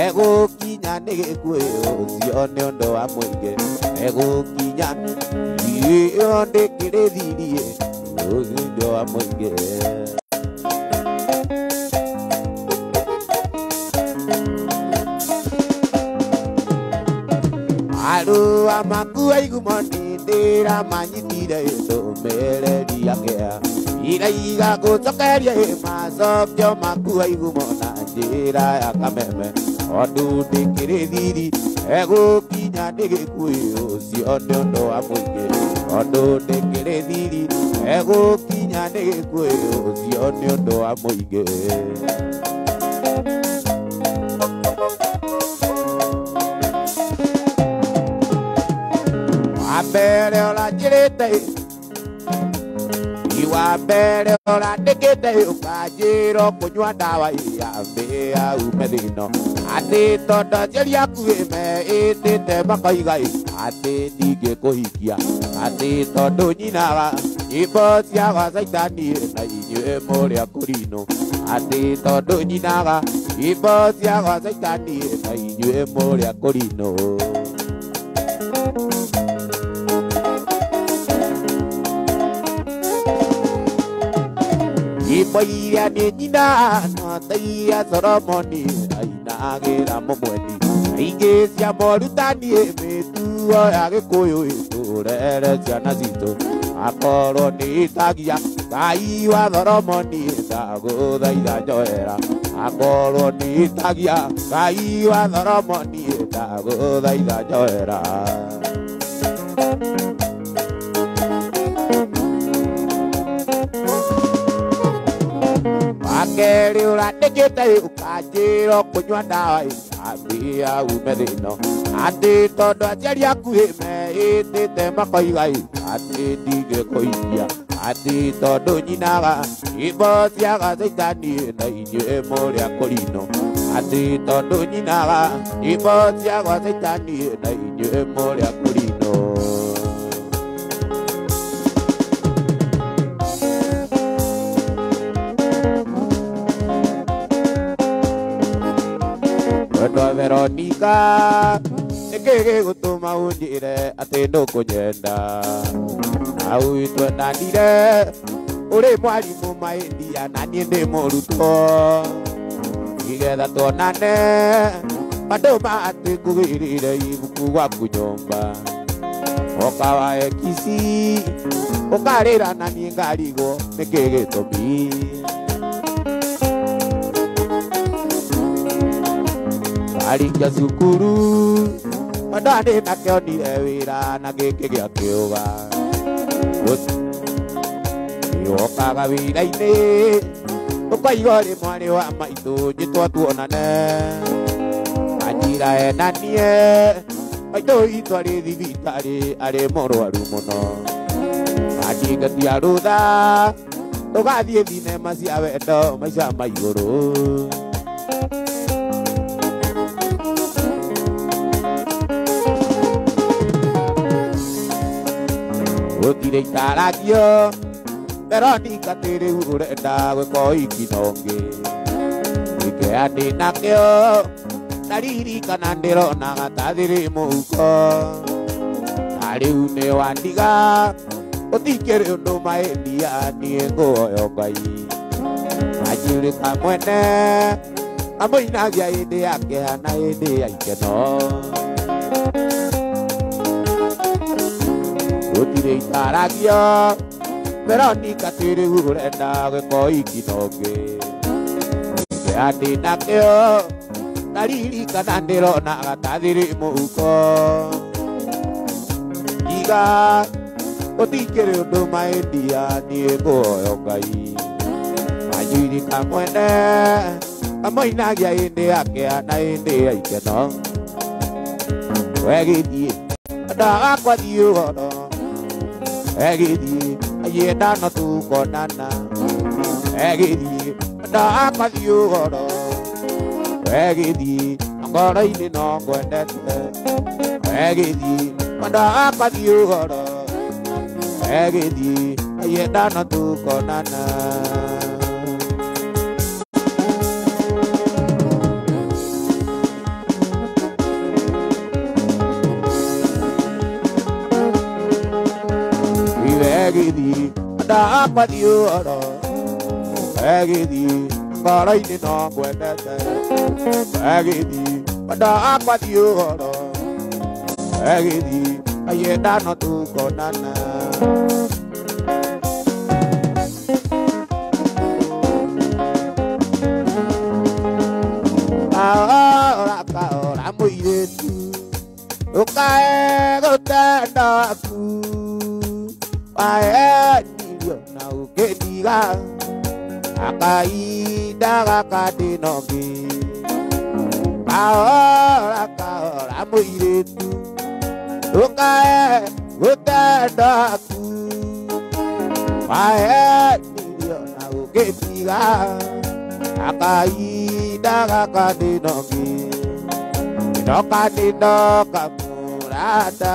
Egũkinya nĩ gĩkuũ ũcio nĩ ũndũ wa mũingĩ egũkinya ĩyo ndĩkĩrĩ thirie ũcio nĩ ũndũ wa mũingĩ. Arua makua igumo nĩndĩramanyitire ndũmĩrĩri yakea iraiga gũcokeria macokio makua igumo na njĩra ya kameme tondũ ndĩkĩrĩ thiri egũkinya nĩ gĩkuũ ũcio nĩ ũndũ wa mũingĩ tondũ ndĩkĩrĩ thiri egũkinya nĩ gĩkuũ ũcio nĩ ũndũ wa mũingĩ. Wambere ũranjĩrĩte iwambere ũrandĩkĩte ũkanjĩra kũnyua ndawa ya mbĩa ume thĩno atĩ tondũ aciari aku meĩtĩte makoiga atĩ ndingĩkũhikia atĩ tondũ nyinaga nyĩmbo cia gwa Caitani na inyuĩ mũrĩ akũrinũ atĩ tondũ nyinaga nyĩmbo cia gwa Caitani na inyuĩ mũrĩ akũrinũ. Nyĩmbo iria nĩ nyina no ta iria Solomoni ainagĩra mũmweni ingĩ cia morutani mĩtugo ya Gĩkũyũ ĩtũrere ciana citũ akorwo nĩ ĩtagia Ngai wa Solomoni ndagũthaitha njoera akorwo nĩ ĩtagia Ngai wa Solomoni ndagũthaitha njoera. Wakerĩ ũrandĩkĩte ũkanjĩra kũnyua ndawa ambia ume thĩno atĩ tondũ aciari aku meĩtĩte makoiga atĩ ndingĩkũhikia atĩ tondũ nyinaga nyĩmbo cia gwa Caitani na inyuĩ mũrĩ akũrinũ atĩ tondũ nyinaga nyĩmbo cia gwa Caitani na inyuĩ mũrĩ akũrinũ. Wendo Veronica nĩkĩ gĩgũtũma ũnjĩre atĩ ndũkũnyenda hau twendanire ũrĩ mwarimũ maindia na niĩ ndĩ mũrutwo igetha tuonane andũ matĩ ngũgĩrĩre ibuku gwaku nyũmba oka wa ekisi ũkarĩra na niĩ ngarigwo nĩkĩ gĩtũmi. Arĩkia cukuru ndarĩ nakĩonire wĩra na gĩkĩ gĩa kĩũga wokaga wĩra-inĩ ũkaiga ũrĩ mwarĩ wa maitũ njĩtwo tuonane anjĩra ena niĩ maitũ witũ arĩ thibitarĩ arĩ mũrwaru mũno anjingatia rũtha tũgathiĩ thinema cia wendo maica ma igũrũ. Gũtirĩ itaragio Veronica atĩ rĩu ũrenda gwĩka ũhiki na ũngĩ gĩkĩa ndĩ nakĩo ndaririkana ndĩronaga ta thĩrĩ mũhuko na rĩu nĩ wandiga gũtikĩrĩ ũndũ maendia niĩ ngũhoya Ngai manjĩrĩka mwene amũinagia hĩndĩ ya kĩeha na hĩndĩ ya ikeno. Gũtirĩ itaragio Veronica atĩ rĩu ũrenda gwĩka ũhiki na ũngĩ gĩkĩa ndĩ nakĩo ndaririkana ndĩronaga ta thĩrĩ mũhuko iga gũtikĩrĩ ũndũ maendia niĩ ngũhoya Ngai manjĩrĩka mwene amũinagia hĩndĩ ya kĩeha na hĩndĩ ya ikeno wegĩthiĩ ndagakwa thiĩ ũhoro egĩthiĩ ayenda no tũkonana egĩthiĩ ndagakwa thiĩ ũhoro egĩthiĩ ngoro-inĩ no ngwendete egĩthiĩ ndagakwa thiĩ ũhoro egĩthiĩ ayenda no tũkonana. Mwenda wakwa thiĩ ũhoro Egĩthiĩ ngoro-inĩ no ngwendete Egĩthiĩ mwenda wakwa thiĩ ũhoro Egĩthiĩ kaienda no tũkonana Kahora kahora mũirĩtu Ũkae gũtenda waku Waenirio na ũkĩndiga Akainda gaka ndĩnongĩ Kahora kahora mũirĩtu Ũkae gũtenda waku Waenirio na ũkĩndiga Akainda gaka ndĩnongĩ Ndoka ndĩndoka mũrata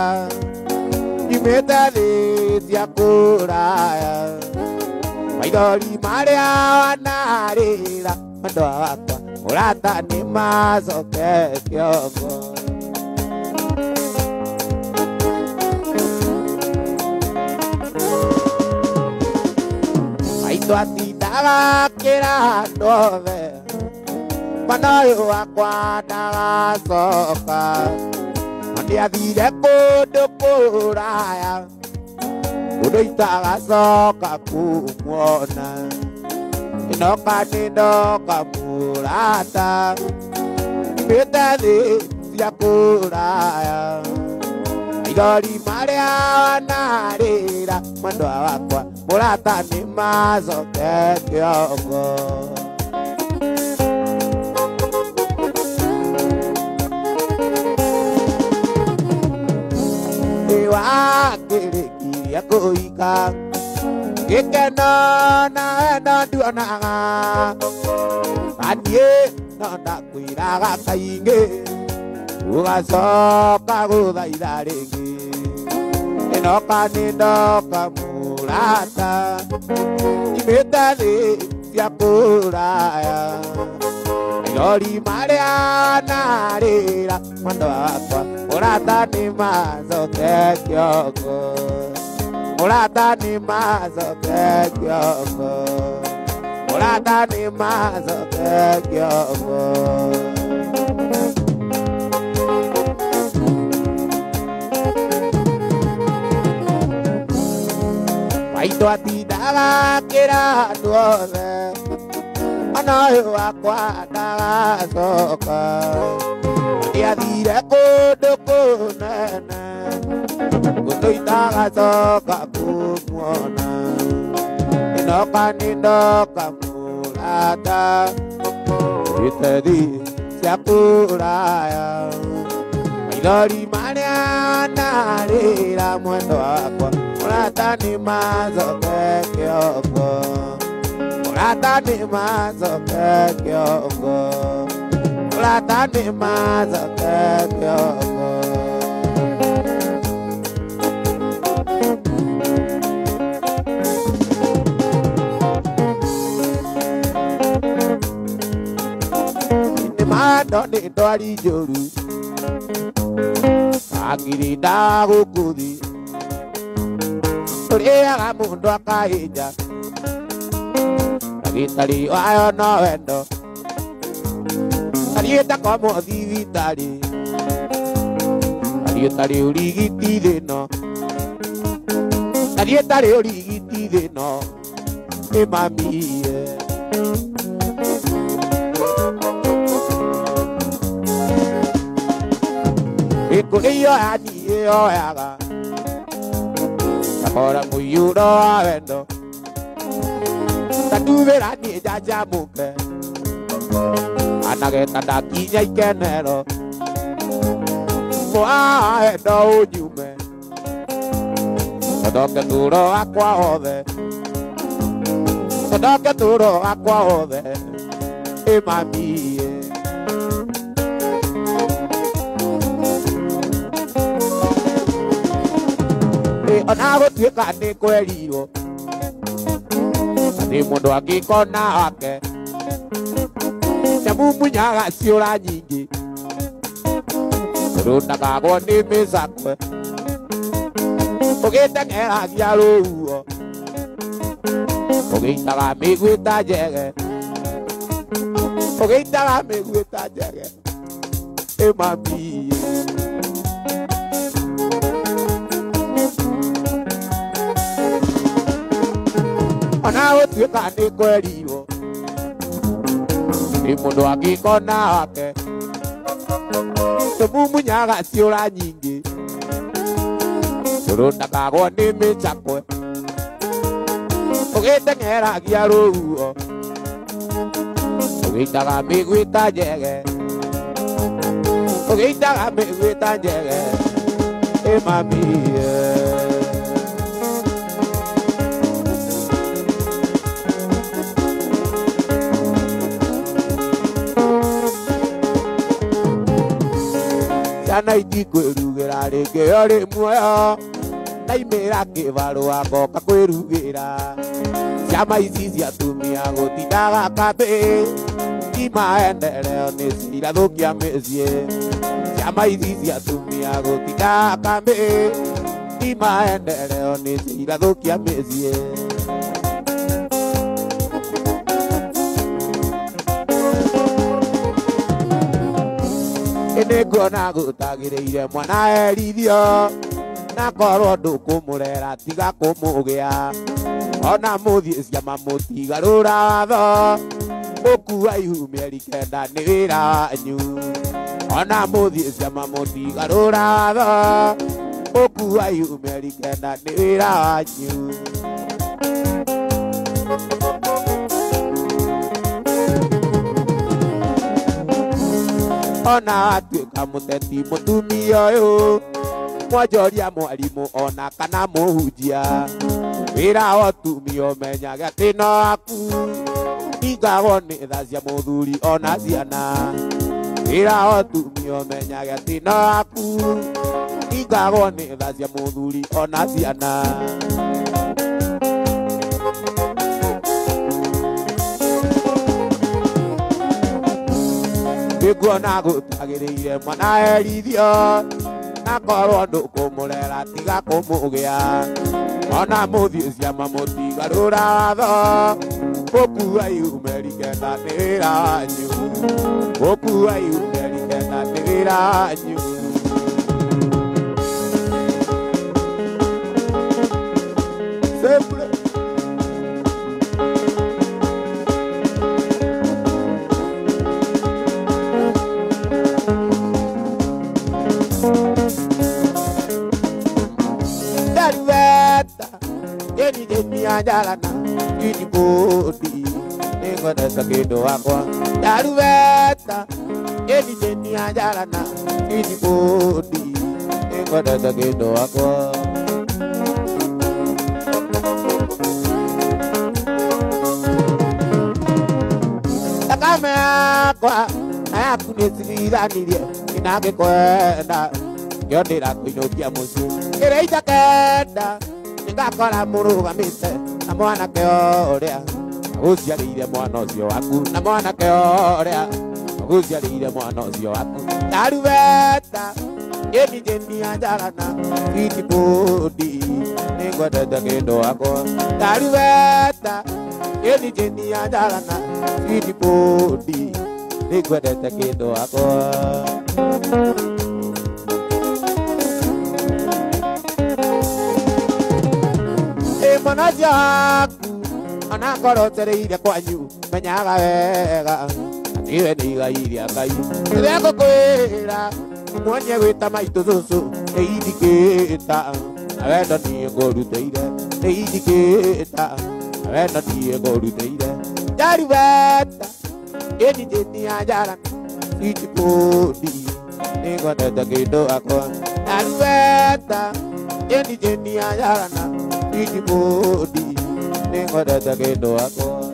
Nyumĩte thĩ cia kũraya Maithori marĩa wanarĩra Mwendwa wakwa mũrata nĩ macoke kĩongo Maitũ atindaga akĩra andũ othe Mwana ũyũ wakwa ndagacoka Nĩathire kũndũ kũraya Kũndũ itagacoka kũmuona Ndoka nĩ ndoka mũrata Nyumĩte thĩ cia kũraya Maithori marĩa wanarĩra Mwendwa wakwa mũrata nĩ macoke kĩongo Wakĩrĩkirie kũhika Gĩkeno na wendo nduonaga Na niĩ no ndakwĩraga kaingĩ Ũgacoka gũthaitha rĩngĩ Ndoka nĩ ndoka mũrata Nyumĩte thĩ cia kũraya Maithori marĩa wanarĩra Mwendwa wakwa mũrata nĩ macoke kĩongo Mũrata nĩ macoke kĩongo Mũrata nĩ macoke kĩongo Maitũ atindaga akĩra andũ othe Mwana ũyũ wakwa ndagacoka Nĩathire kũndũ kũnene Kũndũ itagacoka kũmuona Ndoka nĩ ndoka mũrata Nyumĩte thĩ cia kũraya Maithori marĩa wanarĩra mwendwa wakwa Mũrata nĩ macoke kĩongo Mũrata nĩ macoke kĩongo Mũrata nĩ macoke kĩongo Nĩ mando nĩ ndwari njũru Akĩrinda gũkũ thĩ Ũrĩaga mũndũ akahĩnja Ndagĩtarĩ wayo no wendo Athiĩte komwo thibitarĩ Athiĩte ũrigiti thĩno Athiĩte ũrigiti thĩno Nĩ mamiye Ĩkũrĩ yoya niĩ yoyaga Ngakora mũiyũro wa wendo Tanduvĩra niĩ njanjamũke Anageta ndakinya ikenero Mwendo ũnyume Tondũ tũro wakwa wothe Tondũ tũro wakwa wothe Ĩ mamiye Ona gũtuĩka nĩ kwerirwo Atĩ mũndũ angĩkona wake Nĩamumunyaga ciũra nyingĩ Tondũ ndakagwo nĩ mĩcakwe Ũgĩteng'eragia rũhuho Ũgĩitaga mĩguĩ ta njege, ũgĩitaga mĩguĩ ta njege, ĩ mami. Ona gũtuĩka nĩ kwerirwo nĩ mũndũ angĩkona wake, tũmumunyaga ciũra nyingĩ, cũrũ ndakagwo nĩ mĩcakwe, ũgĩteng'eragia rũhuho, ũgĩitaga mĩguĩ ta njege, ũgĩitaga mĩguĩ ta njege, ĩ mami. Ciana itikwĩrugĩra rĩngĩ ũrĩ muoyo, ndaimĩra kĩbarũa ngoka kwĩrugĩra. Ciama ici cia atumia gũtindaga kambĩ, ti maendeleo nĩ cirathũkia mĩciĩ. Ciama ici cia atumia gũtindaga kambĩ, ti maendeleo nĩ cirathũkia mĩciĩ. Nĩnguona gũtagĩrĩire mwana erithio, na korwo ndũkũmũrera tiga kũmũgĩa. Ona mũthiĩ ciama mũtigarũra watho, gũkua ihu mĩeri kenda nĩ wĩra wanyu. Ona mũthiĩ ciama mũtigarũra watho, gũkua ihu mĩeri kenda nĩ wĩra wanyu. Ona watuĩka mũteti mũtumia ũyũ, mwonjoria mwarimũ ona kana mũhunjia, wĩra wa ũtumia ũmenyage atĩ no waku, ingagwo nĩ tha cia mũthuri ona ciana. Wĩra wa ũtumia ũmenyage atĩ no waku, ingagwo nĩ tha cia mũthuri ona ciana. Nĩnguona gũtagĩrĩire mwana erithio, na korwo ndũkũmũrera tiga kũmũgĩa. Ona mũthiĩ ciama mũtigarũra watho, gũkua ihu mĩeri kenda nĩ wĩra wanyu. Gũkua ihu mĩeri kenda nĩ wĩra wanyu. Sempre. Njalana ijibodi nĩngwendete kĩndũ wakwa. Ndarubeta ĩni jeni njalana ijibodi nĩngwendete kĩndũ wakwa. Thakame yakwa na yaku nĩcigithanirie, inangĩkwenda kĩo ndĩrakũinũkia mũciĩ. Kĩrĩa itakenda nĩngakora mũrũgamĩte na mwanake ũrĩa agũciarĩire mwana ũcio waku, na mwanake ũrĩa agũciarĩire mwana ũcio waku. Ndarubeta ĩni jeni njalana ijibodi nĩngwendete kĩndũ wakwa. Ndarubeta ĩni jeni njalana ijibodi nĩngwendete kĩndũ wakwa. Mwana ũcio waku onakorwo ũcereire kwanyu, menyaga wega atĩ we nĩ igai rĩa Ngai. Rĩrĩa ngũkwĩra muonie gwĩta maitũ cũcũ nĩ indikĩta, na wendo niĩ ngũrutĩire nĩ indikĩta, na wendo niĩ ngũrutĩire. Ndarubeta ĩni jeni ya njarana ijibodi nĩngwendete kĩndũ wakwa. Ndarubeta ĩni jeni ya njarana ijibodi nĩngwendete kĩndũ wakwa.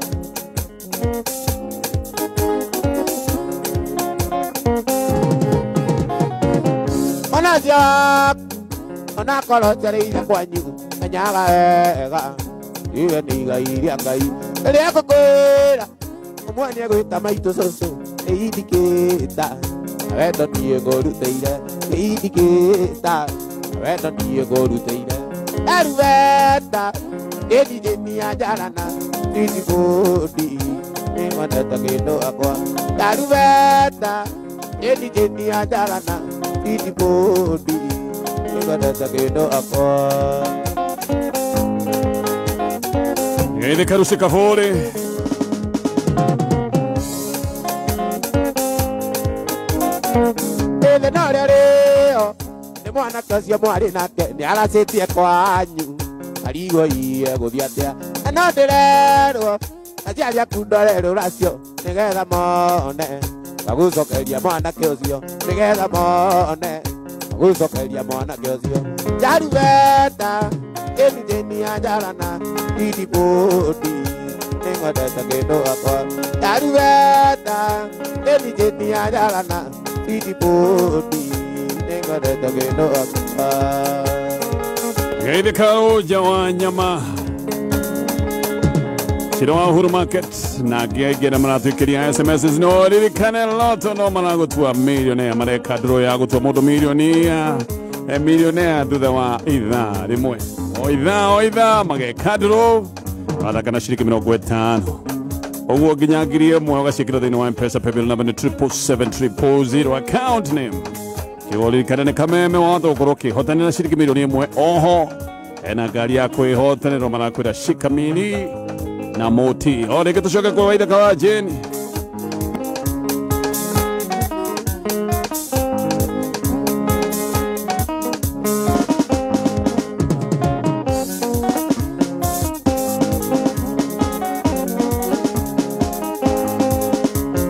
Mwana ũcio waku onakorwo ũcereire kwanyu, menyaga wega iwe nĩ igai rĩa Ngai. Rĩrĩa ngũkwĩra ũmuonie gwĩta maitũ cũcũ nĩ indikĩta, na wendo niĩ ngũrutĩire nĩ indikĩta, na wendo niĩ ngũrutĩire. Ndarubeta ĩni jeni ya njarana Nditibodi nĩngwendete kĩndũ akwa Tarubeta ĩnijĩni ya njarana Nditibodi nĩngwendete kĩndũ akwa Geithe Karusi Kaburi. Ĩthĩ no rĩo rĩo nĩ mwanake ũcio mwarĩ nake nĩaracĩtie kwanyu arigwo iye gũthiĩ atĩa na no ndĩrerwo aciari aku ndore rũracio nĩgetha mone magũcokeria mwanake ũcio nĩgetha mone magũcokeria mwanake ũcio Njarubeta ĩnijĩni ya njarana Nditibodi nĩngwendete kĩndũ akwa Njarubeta ĩnijĩni ya njarana Nditibodi nĩngwendete kĩndũ akwa Geithe Karũnja wa nyama Ciro wa Uhuru Market na angĩ na maratuĩkĩria SMS no ririkane loto no maragũtua millionaire mareka draw ya gũtua mũndũ millionaire millionaire thutha wa ithaa rĩmwe o ithaa mageka draw wathaka na ciringi 50 ũguo nginya 1000 ũgaciĩkĩra thĩinĩ wa M-Pesa paybill number nĩ 777 000 account name kĩgoririkane nĩ kameme watho ũkorwo ũkĩhotanĩra ciringi 1,000,000 oho ena ngari ya kwĩhotanĩrwo marakwĩra shikamini na moti o rĩngĩ tũcoke kwa waithaka wa Jane.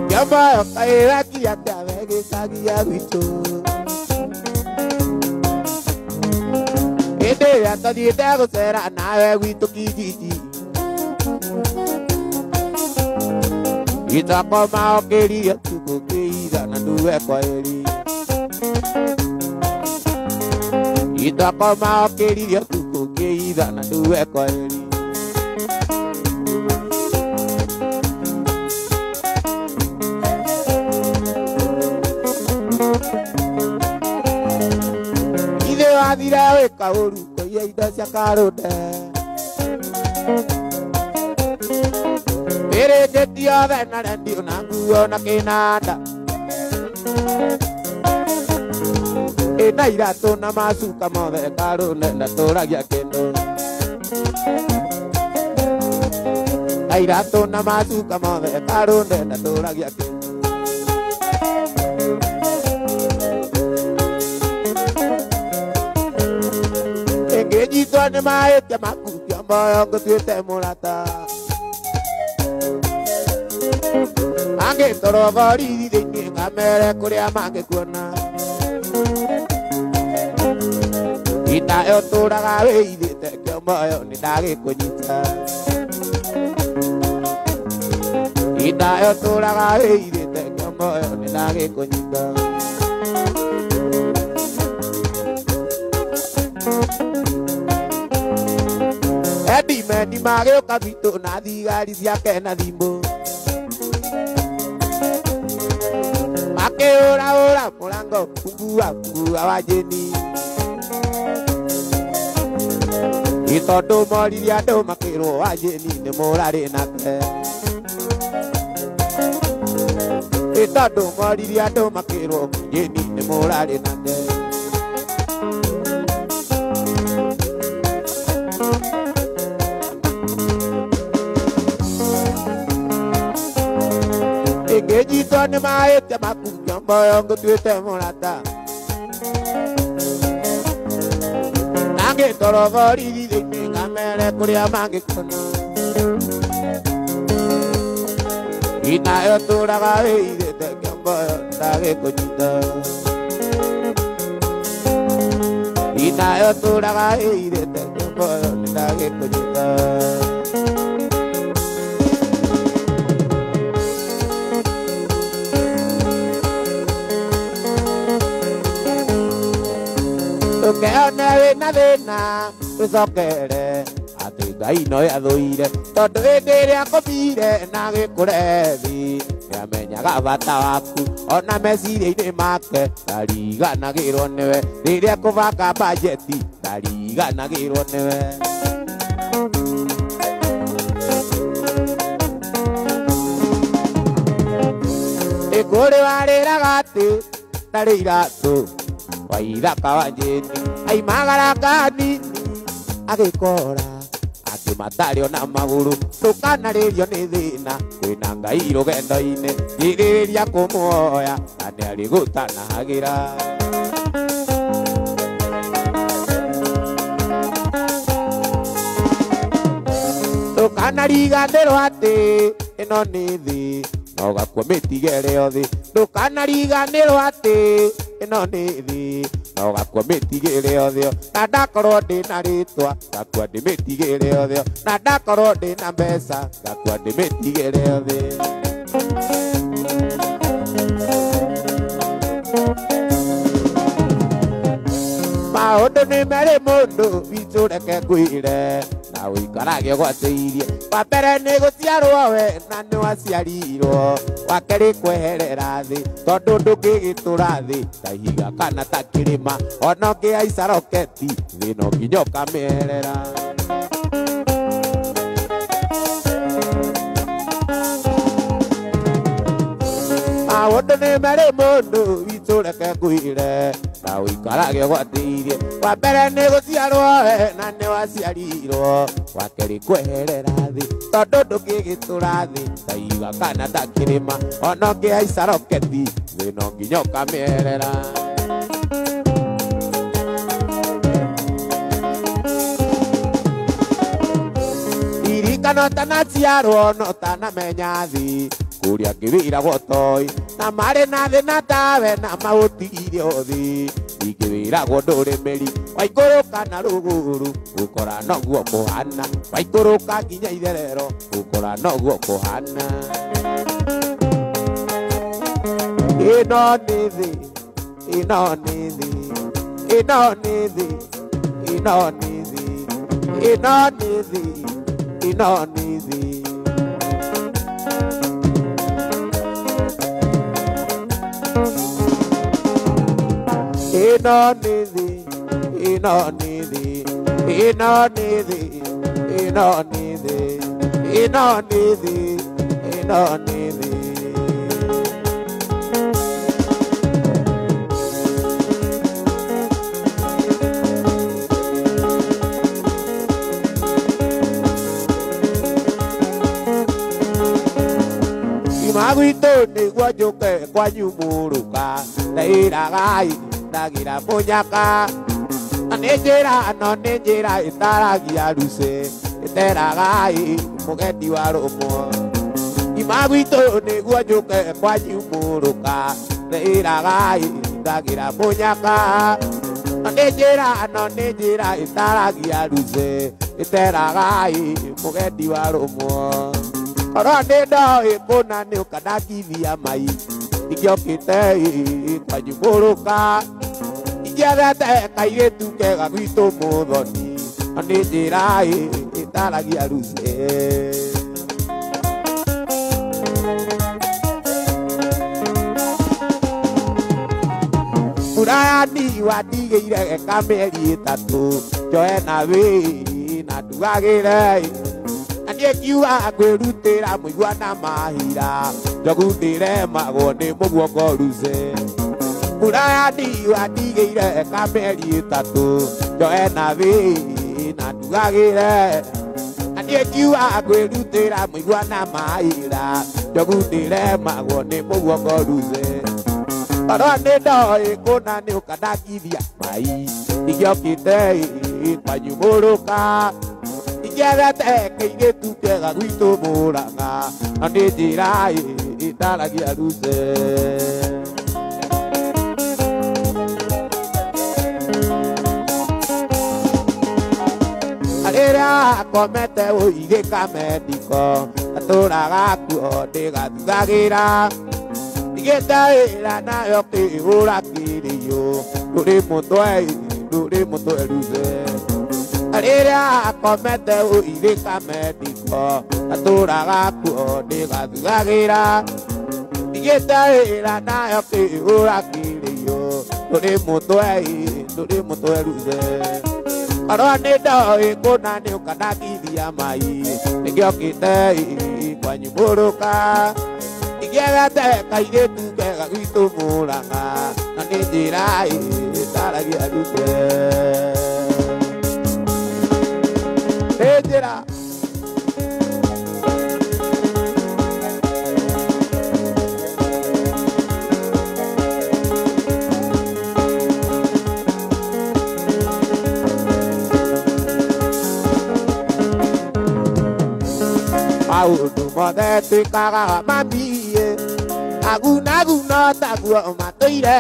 Kĩambayo kaĩrakia atĩa we gĩcagi gwitũ hĩndĩ ĩrĩa twathiĩte gũcera nawe gwitũ kijiji Itakoma okĩria tukũ kĩigana nduwe kwaeri Itakoma okĩria tukũ kĩigana nduwe kwaeri Ithe wathire wĩka ũru kũiya indo cia karũnde Ĩrĩkĩtie othe na rendio na nguo na kĩnanda Ĩna iratũ na macuka mothe karũnde ndatũragia kĩndũ Na iratũ na macuka mothe karũnde ndatũragia kĩndũ Ĩngĩnyitwo nĩ mahĩtia maku kĩomboyo ngũtuĩte mũrata Mangĩtwarwo borithi thĩinĩ ngamere kũrĩa mangĩkuona Ita ũtũraga wĩithĩte kĩomboyo nĩndagĩkũnyita Ita ũtũraga wĩithĩte kĩomboyo nĩndagĩkũnyita Endi magĩũka gwitũ na thigari ciake na thimũ Makĩũraũra mũrango fungua fungua wa Jeni Ĩ tondũ moririe andũ makĩrwo wa Jeni nĩ mũrarĩ nake Ĩ tondũ moririe andũ makĩrwo Jeni nĩ mũrarĩ nake Ĩngĩnyitwo nĩ mahĩtia maku kĩomboyo ngũtuĩte mũrata Nangĩtwarwo borithi thĩinĩ ngamere kũrĩa mangĩkuona Ita ũtũraga wĩithĩte kĩomboyo ndagĩkũnyita Ita ũtũraga wĩithĩte kĩomboyo ndagĩkũnyita Ũkeona wĩna thĩna ũcokere atĩ Ngai no athũire tondũ hĩndĩ ĩrĩa akũbire na agĩkũre thĩ nĩamenyaga bata waku ona meciria-inĩ make ndariganagĩrwo nĩwe rĩrĩa ekũbanga bajeti ndariganagĩrwo nĩwe. Nĩ kũrĩ warĩraga atĩ ndarĩ iratũ waithaka wa njĩni aimagara kanini agĩkora angĩ matarĩ ona magũrũ ndũkanarĩrio nĩ thĩna kwĩna Ngai rũgendo-inĩ girĩrĩria kũmuoya na nĩarĩgũtanahagĩra. Ndũkanariganĩrwo atĩ ĩno nĩ thĩ no gakua mĩtigere othe ndũkanariganĩrwo atĩ ĩno nĩ thĩ no gakua mĩtigĩre othe na ndakorwo ndĩna rĩtwa ngakua ndĩmĩtigĩre othe na ndakorwo ndĩna mbeca ngakua ndĩmĩtigĩre othe. Maũndũ nĩ merĩ mũndũ witũ reke ngwĩre na ũikarage ũgwatĩirie wa mbere nĩ gũciarwo we na nĩ waciarirwo wa kerĩ kweherera thĩ tondũ ndũngĩgĩtũra thĩ ta ihiga kana ta kĩrĩma ona ũngĩhaica roketi thĩ no nginya ũkamĩerera. Maũndũ nĩ merĩ mũndũ witũ reke ngwĩre na ũikarage ũgwatĩirie wa mbere nĩ gũciarwo we na nĩ waciarirwo wa kerĩ kweherera thĩ tondũ ndũngĩgĩtũra thĩ ta ihiga kana ta kĩrĩma ona ũngĩhaica roketi thĩ no nginya ũkamĩerera. Ririkana ũtanaciarwo na ũtanamenya thĩ kũrĩa ngĩwĩragwo toi na marĩ na thĩna tawe na maũtigire thĩ ningĩ wĩragwo ndũrĩ mĩri waikũrũka na rũgũrũ gũkora noguo kũhana waikũrũka nginya itherero gũkora noguo kũhana. Ĩno nĩ thĩ ĩno nĩ thĩ ĩno nĩ thĩ ĩno nĩ thĩ ĩno nĩ thĩ ĩno nĩ thĩ. Ĩno nĩ thĩ ĩno nĩ thĩ ĩno nĩ thĩ ĩno nĩ thĩ ĩno nĩ thĩ ĩno nĩ thĩ. Ima gwitũ nĩguo njũke kwanyu mũrũka ndaĩragai ndagira mũnyaka na nĩ njĩra no nĩ njĩra ĩtaragia ruce ĩteragai mũgendi wa rũmwo. Ima gwitũ nĩguo njũke kwanyu mũrũka ndaĩragai ndagira mũnyaka na nĩ njĩra no nĩ njĩra ĩtaragia ruce ĩteragai mũgendi wa rũmwo. Korwo nĩ ndoĩ kũna nĩ ũkandangithia mai ingĩokĩte kwanyu mũrũka ingĩethete kairĩtu kega gwitũ mũthoni no nĩ njĩra ĩtaragia ruce. Mũrayani wandigĩire eka mĩeri ĩtatũ njoe na wĩ na ndugagĩre na niĩ ngiuga ngwĩrutĩra mũigua na mahira njogu ndĩremagwo nĩ mũguongo ruce. Mũrayani wandigĩire eka mĩeri ĩtatũ njoe na wĩ na ndugagĩre na niĩ ngiuga ngwĩrutĩra mũigua na mahira njogu ndĩremagwo nĩ mũguongo ruce. Korwo nĩ ndoĩ kũna nĩ ũkandangithia mai ingĩokĩte kwanyu mũrũka ingĩethete kairĩtu kega gwitũ Mũrang'a no nĩ njĩra ĩtaragia ruce. Rĩrĩa akomete ũigĩka mendiko atũraga kuo ndĩgathuthagĩra ndigĩte wĩra nayo kĩhũra kĩrĩyũ ndũrĩ mũtwe ndũrĩ mũtwe ruce. Rĩrĩa akomete ũigĩka mendiko atũraga kuo ndĩgathuthagĩra ndigĩte wĩra nayo kĩhũra kĩrĩyũ ndũrĩ mũtwe ndũrĩ mũtwe ruce. Korwo nĩ ndoĩ kũna nĩ ũkandangithia mai nĩngĩokĩte kwanyu mũrũka Ngĩethete kairĩtu kega gwitũ Mũrang'a na nĩ njĩra ĩtaragia rute nĩ njĩra maũndũ mothe twĩkaga mamiĩ agunaguno taguo matũire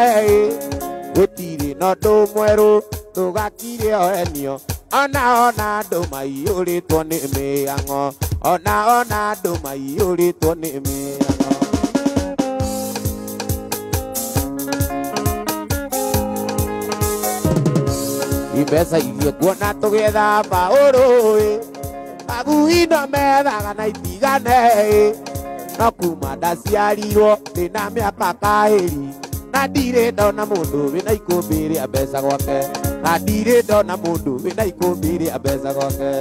gũtirĩ na ũndũ mwerũ tũgakire oenio ona ona andũ maiyũrĩtwo nĩ mĩhang'o ona ona andũ maiyũrĩtwo nĩ mĩhang'o imbeca iria kuona tũgĩetha maũrũĩ aguino methaga na itigane no kuma ndaciarirwo ndĩna mĩaka kaĩri na ndirĩ ndona mũndũ wĩna ikũmbĩ rĩa mbeca gwake na ndirĩ ndona mũndũ wĩna ikũmbĩ rĩa mbeca gwake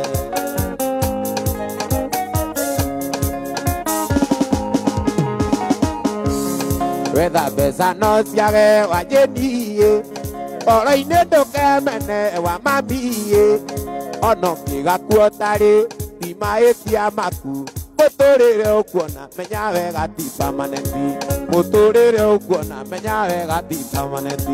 wetha mbeca no ciage wanjĩniĩ oro-inĩ ndũkemene wa mamiĩ ona ũngĩgakuo tarĩ ti mahĩtia maku mũtũrĩre ũkuona menya wega ti permanent mũtũrĩre ũkuona menya wega ti permanent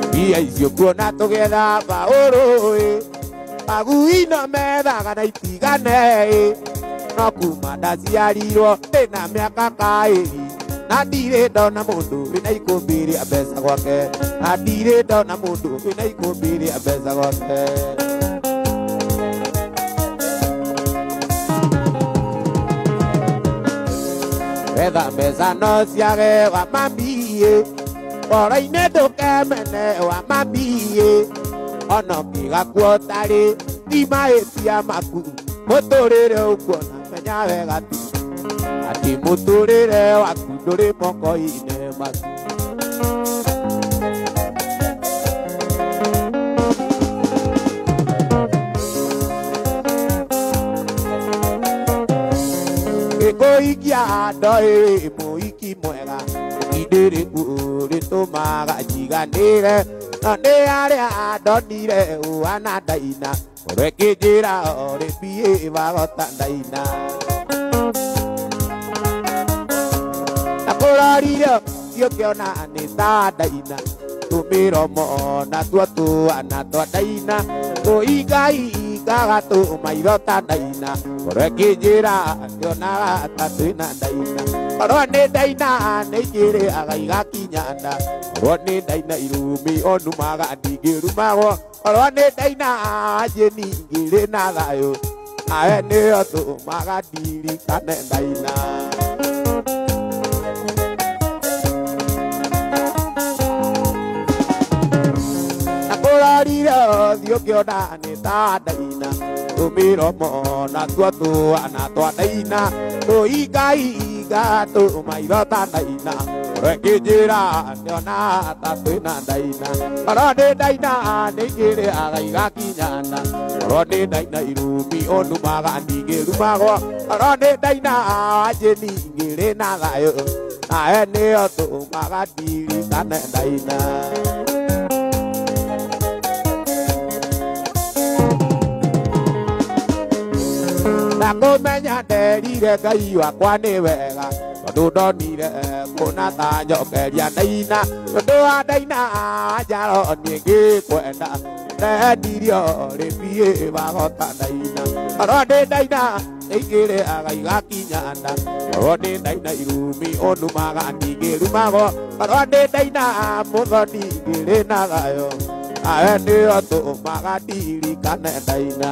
mbia icio kuona tũgĩetha maũrũĩ maguino methaga na itigane no kuma ndaciarirwo ndĩna mĩaka kaĩri na ndirĩ ndona mũndũ wĩna ikũmbĩ rĩa mbeca gwake na ndirĩ ndona mũndũ wĩna ikũmbĩ rĩa mbeca gwake wetha mbeca no ciage wa mamiĩ oro-inĩ ndũkemene wa mamiĩ ona ũngĩgakuo tarĩ ti mahĩtia maku mũtũrĩre ũkuona menya wega ti ati mũtũrĩre waku ndũrĩ moko-inĩ maku gĩkũikia ndoĩ mũiki mwega ũkindĩrĩku rĩtũmaga njiganĩre no nĩ arĩa ndonire ũhana ndaina ngoro ĩkĩnjĩra ũrĩ bagota ndaina kũrorire ũkĩona nĩ ta ndaina tũmĩromo natuo tũana twa ndaina tũingaingaga tũmaitho ta ndaina ngoro ĩkĩnjĩra ndionaga ta twĩna ndaina korwo nĩ ndaina nĩ njĩrĩaga igakinya nda korwo nĩ ndaina irumi onumaga ndingĩrumagwo korwo nĩ ndaina njĩni ngĩrĩ na thayũ nawe nĩyo tũmaga ndirikane ndaina kũrorire ũthiũ ũkĩona nĩ ta ndaina tũmĩromo natuo tũana twa ndaina tũingainga tũmaitho ta ndaina ngoro ĩkĩnjĩra ndĩona ta twĩna ndaina korwo nĩ ndaina nĩ njĩrĩaga igakinya nda korwo nĩ ndaina irumi ũnumaga ndingĩrumagwo korwo nĩ ndaina njĩni ngĩrĩ na thayũ nawe nĩyo tũmaga ndirikane ndaina ndakũmenya nderire Ngai wakwa nĩ wega tondũ ndonire kũna ta njokeria ndaina tondũ wa ndaina njaro niĩ ngĩkwenda ndendirio rĩ biĩ bagota ndaina korwo nĩ ndaina nĩingĩrĩaga igakinya nda korwo nĩ ndaina irumi ũnumaga ndingĩrumagwo korwo nĩ ndaina mũthoni ngĩrĩ na thayũ nawe nĩyo tũmaga ndirikane ndaina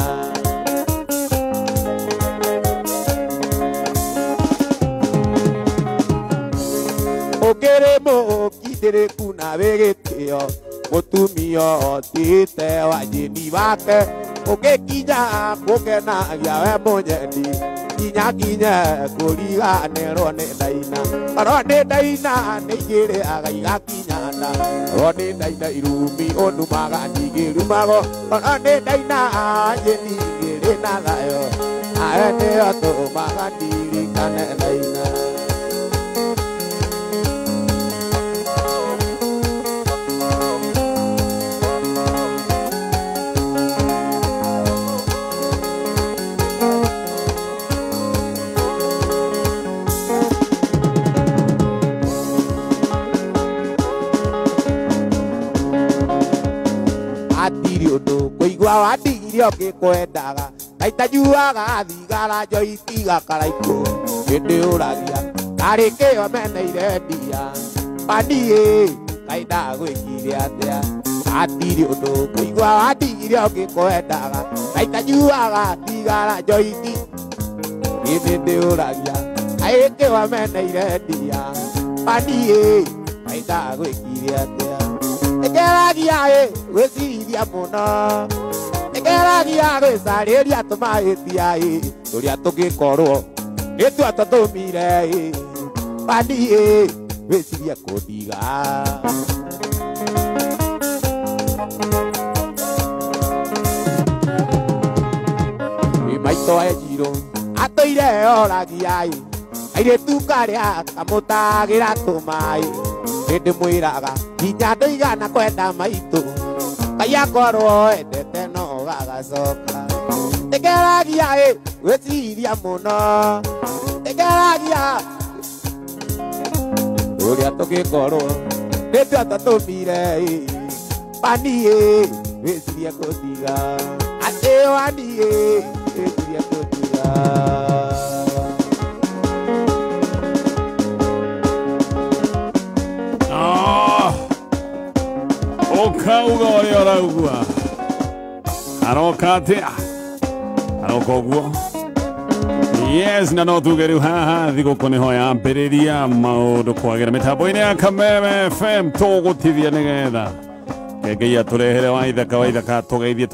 ũkĩrĩ mũkindĩrĩku na wĩ gĩtĩo mũtumia otĩte wanjĩni wake ũngĩkinya kũkenagia we mũnyendi nginya nginye kũriganĩrwo nĩ ndaina korwo nĩ ndaina nĩ igĩrĩaga igakinyana korwo nĩ ndaina irumi ũnumaga ndigĩrumago korwo nĩ ndaina njĩni igĩrĩ na thayũ awe nĩyo tũmaga ndirikane ndaina. Kũigua wandigirie ũngĩkwendaga kaitajuaga thigara njoitiga karaikũ ĩndĩũragia karĩ kĩo meneire ndia paniĩ kaĩ ndagwĩkire atĩa hatirĩ ũndũ kũigua wandigirie ũngĩkwendaga kaitajuaga thigara njoiti ĩndĩ ndĩũragia kaĩ kĩo meneire ndia paniĩ kaĩ ndagwĩkire atĩa Ngeragia gwĩciria mũno ngeragia gwĩcarĩria tũmahĩtia tũrĩa tũngĩkorwo nĩtuo tũtũmire paniĩ wĩcirie kũndiga. Maitũ enjirũ atũire oragia airĩtu karĩa kamũtagĩra tũmaĩ nĩndĩmwĩraga nginya ndũigana kwenda maitũ Ngai akorwo endete no gagacoka ndĩngeragia gwĩciria mũno ndĩngeragia ũrĩa tũngĩkorwo nĩtuo tũtũmire paniĩ wĩcirie kũtiga atĩ waniĩ wĩcirie kũtiga. Ũkauga ũrĩa ũraugua aroka atĩa aroka ũguo yes na no tuge rĩu haha thigũkũ nĩho yambĩrĩria maũndũ kwagĩra mĩtambo-inĩ ya Kameme FM tũgũtithia nĩgetha Ngai atũrehere waithaka waithaka tũgeithie.